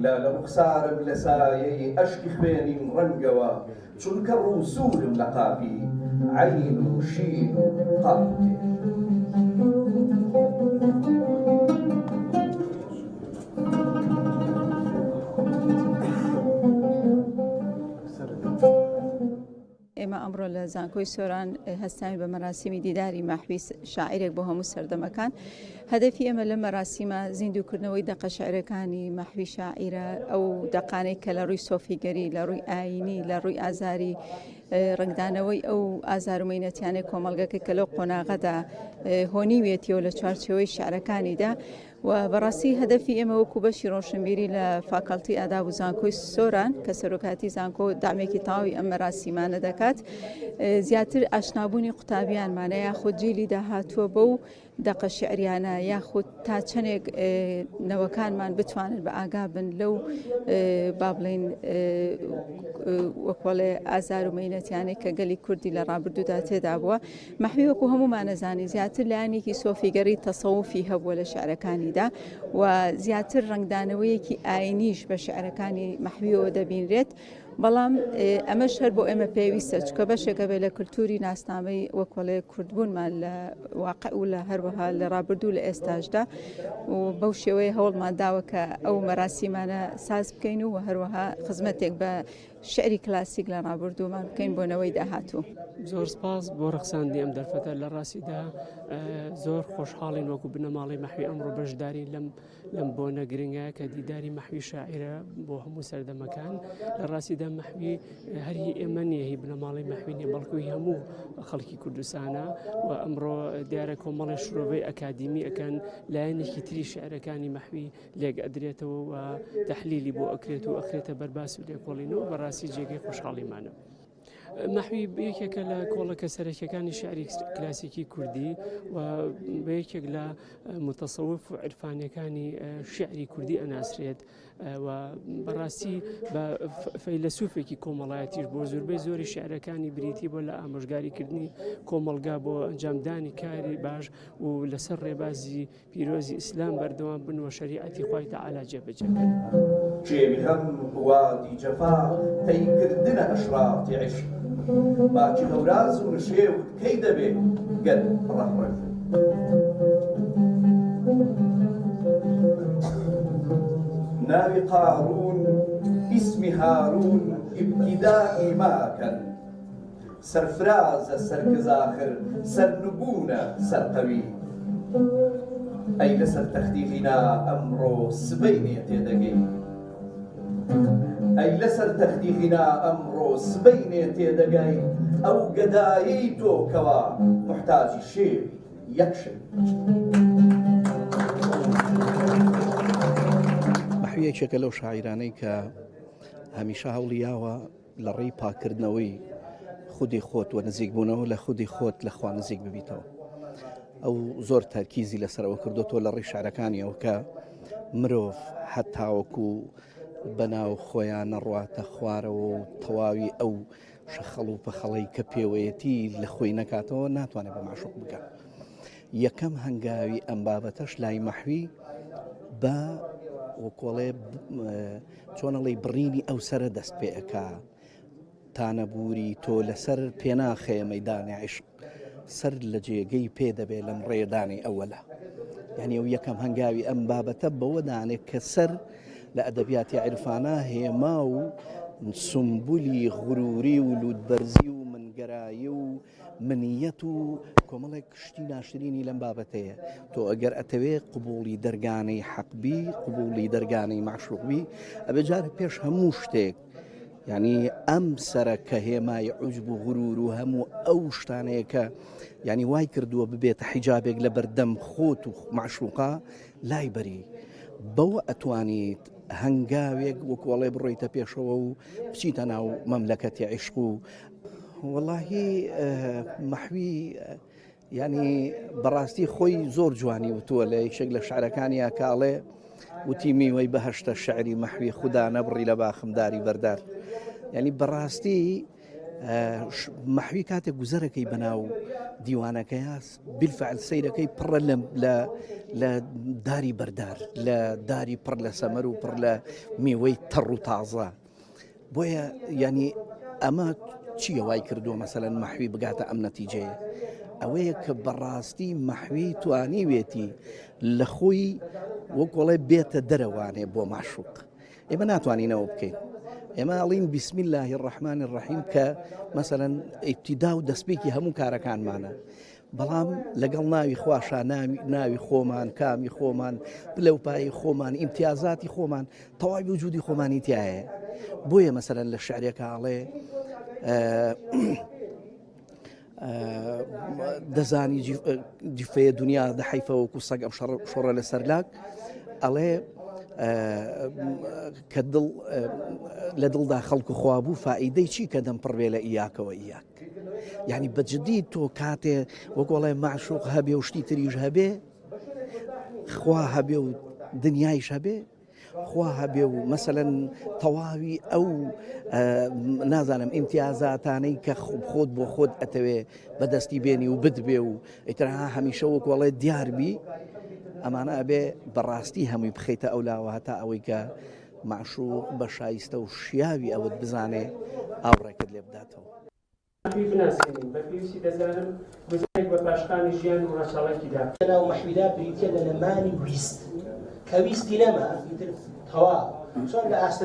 لالە ڕوخسارم لە سایەی ئەشکی خوێنین ڕەنگەوە چونکە ڕووسوورم لە قاپی عەین و شین و قاف و تێ. ئێمە ئەمڕۆ لە زانکۆی سۆران هەستاوین بە مەراسیمی دیداری مەحوی شاعیرێک بۆ هەموو سەردەمەکان. هەدەفی ئێمە لەم مەراسیمە زیندووکردنەوەی دەقە شعرەکانی مەحوی شاعیرە، ئەو دەقانەی کە لە ڕووی سۆفیگەری، لە ڕووی ئایینی، لە ڕووی ئازاری ڕەنگدانەوەی ئەو ئازار و مەینەتیانەی کۆمەڵگەکە کە لەو قۆناغەدا هۆنیوێتیەوە لە چوارچێوەی شعرەکانیدا و بەڕاستی هەدەفی ئێمە وەکو بەشی ڕۆشنبیری لە فاکەڵتی ئاداب و زانکۆی سۆران کە سەرۆکاتی زانکۆ دامێکی تەواوی ئەم مەراسیمانە دەکات زیاتر ئاشنابوونی قوتابیانمانە یاخود جیلی داهاتووە بەو دەقە شعریانە یاخود تا چەندێک نەوەکانمان بتوانن بە ئاگا بن لەو با بڵین وەکۆڵێ ئازار و مەینەتیانەی کە گەلی کوردی لە ڕابردوودا تێدا بووە مەحوی وەکو هەموومان ئەزانین زیاتر لایەنێکی سۆفیگەری تەسەوفی هەبووە لە شعرەکانیدا و زیاتر ڕەنگدانەوەیەکی ئاینیش بە شعرەکانی مەحویەوە دەبینرێت بەڵام ئەمەش هەر بۆ ئێمە پێویستە چکە بەشێکە بێ لە کللتوری ناسنامەی وەکۆڵێ کوردبوونمان لە واقع و لە هەروەها لە ڕابردوو لە ئێستاشدا و بەو شێوەیە هەوڵمان داوە کە ئەو مەراسیمانە ساز بکەین و هەروەها خزمەتێک بە شیعری کلاسیک لە ڕابردوومان بکەین بۆ نەوەی داهاتوو. زۆر سپاس بۆ ڕەخساندنی ئەم دەرفەتە لە ڕاستیدا زۆر خۆشحاڵین وەکو بنەماڵەی مەحوی ئەمڕۆ بەشداری لەم لەم بۆنە گرنگە کە دیداری مەحوی شاعیرە بۆ هەموو سەردەمەکان لە ڕاستیدا مەحوی هەر هی ئێمە نییە هی بنەماڵەی مەحوی نییە بەڵکو هی هەموو خەڵکی کوردستانە و ئەمڕۆ دیارە کۆمەڵی شرۆڤەی ئەکادیمی ئەکەن لایەنێکی تری شعرەکانی مەحوی لێک ئەدرێتەوە و تەحلیلی بۆ ئەکرێت و ئەخرێتە بەر باس و لێکۆڵینەوە بەڕاستی جێگەی خۆشحاڵیمانە. مەحوی یەکێکە لە کۆڵەکە سەرەکیەکانی شعری کلاسیکی کوردی و بە یەکێک لە متەسەوف و عرفانەکانی شعری کوردی ئەناسرێت و بەڕاستی بە فەیلەسوفێکی کۆمەڵایەتیش بۆ زۆربەی زۆری شعرەکانی بریتی بۆ لە ئامۆژگاریکردنی کۆمەڵگا بۆ ئەنجامدانی کاری باش و لەسەر ڕێبازی پیرۆزی ئیسلام بەردەوام بن و شەریعەتی خوای تەعالا جێبەجێ بکەن. کێوی غەم وادی جەفا تەی کردنە ئەشراتی عیشق باکی هەوراز و نشێوت کەی دەبێ گەر ڕەهڕەوی. ناوی قاروون ئیسمی هاروون ئیبتیدائی ماکەن. سەرفرازە سەرکز ئاخر سەرنگوونە سەرقەوی ئەی لەسەر تەختی غینا ئەمڕۆ سبەینێ تێدەگەی ئەی لەسەر تەختی غینا ئەمڕۆ سبەینێ تێدەگەی ئەو گەدایەی تۆ کەوا موحتاجی شێوی یەک شەوی. مەحوی یەکێکە لەو شاعیرانەی کە هەمیشە هەوڵی یاوە لە ڕێی پاککردنەوەی خودی خۆت و نزیکبوونەوە لە خودی خۆت لە خوا نزیک ببیتەوە ئەو زۆر تەرکیزی لەسەرەوە کردوتەوە لە ڕێی شارەکانیەوە کە مرۆڤ هەتاوەکو بەناو خۆیان نەڕواتە خوارەوە و تەواوی ئەو شەخەڵ و پەخەڵی کە پێوەیەتی لە خۆی نەکاتەوە ناتوانێت بە معشوق بگە یەکەم هەنگاوی ئەم بابەتەش لای مەحوی بە وەکۆڵێ چۆن ئەڵێی بڕینی ئەو سەرە دەست پێ ئەکا تا نەبووری تۆ لەسەر پێناخەیە مەدانی عیشق سەر لە جێگەی پێ دەبێ لەم ڕێدانی ئەوەلا یعنی ئەو یەکەم هەنگاوی ئەم بابەتە بەوە دانێت کە سەر لە ئەدەبیاتی عیرفانە هێما و سمبولی غروری و لوتبەرزی و منگەرایی و منیەت و کۆمەڵێک شتی ناشرینی لەم بابەتەیە تۆ ئەگەر ئەتەوێ قبوڵی دەرگانەی حەق بی قبوڵی دەرگانەی مەعشوق بی ئەبێ جارێک پێش هەموو شتێک یعنی ئەم سەرە کە هێمای عجب و غرور و هەموو ئەو شتانەیە کە یعنی وای کردووە ببێتە حیجابێک لە بەردەم خۆت و معشوقا لای بەری بەوە ئەتوانیت هەنگاوێک وەکوڵێ بڕۆیتە پێشەوە و بچیتە ناو مەملەکەتی عیشق و وەڵاهی مەحوی ینی بەڕاستی خۆی زۆر جوانی وتووە لە یەکێک لە شعرەکانیا کاڵێ وتی میوەی بەهشتە شعری مەحوی خودا نەبڕی لە باخمداری بەردار ینی بەڕاستی مەحوی کاتێک گوزەرەکەی بەناو دیوانەکەیا بالفعل سەیرەکەی پڕە لە لە لە داری بەردار لە داری پڕ لە سەمەر و پڕ لە میوەی تەڕ و تازە بۆیە ینی ئەمە چییە وای کردووە مەسەلەن مەحوی بگاتە ئەم نەتیجەیە ئەوەیە کە بەڕاستی مەحوی توانیوێتی لە خۆی وەکۆڵێ بێتە دەرەوانێ بۆ ماشوق ئێمە ناتوانین ئەوە بکەین ئێمە ئەڵین بسم الله الرحمن الرحیم کە مەسەلەن ئیبتیدا و دەستپێکی هەموو کارەکانمانە بەڵام لەگەڵ ناوی خواشا ناوی خۆمان کامی خۆمان پلە و پایی خۆمان ئیمتیازاتی خۆمان تەواوی وجودی خۆمانی تایە بۆیە مەسەلەن لە شعرێکە ئەڵێ دەزانی جیفەیە دنیا دە حیفە وەکو سەگ ئەم شەڕ شۆڕە لەسەر لاک ئەڵێ کە دڵ لە دڵدا خەڵک و خوا بوو فائیدەی چی کە دەم پڕ بێ لە ئیاکەوە ئیاک یعنی بەجددی تۆ کاتێ وەکۆڵێ معشوق هەبێ و شتی تریش هەبێ خوا هەبێ و دنیایش هەبێ خوا هەبێ و مەسەلەن تەواوی ئەو نازانم ئیمتیازاتانەی کە خۆت بۆ خۆت ئەتەوێ بەدەستی بێنی و بدبێ و ئیتر ها هەمیشە وەکۆڵێ دیاربی ئەمانە ئەبێ بەڕاستی هەمووی بخەیتە ئەو لاوە هەتا ئەوەی کە معشوق بە شایستە و شیاوی ئەوەت بزانێ ئاوڕێکت لێ بداتەوە. پێی بناسێنین، بە پێویستی دەزانم گوزەرێک بە پاشخانی ژیان و ڕەچەڵەکیدا. لەناو مەحویدا بریتیە لە نەمانی ویست، کە ویستی نەما ئیتر تەواو، چۆن لە ئاست.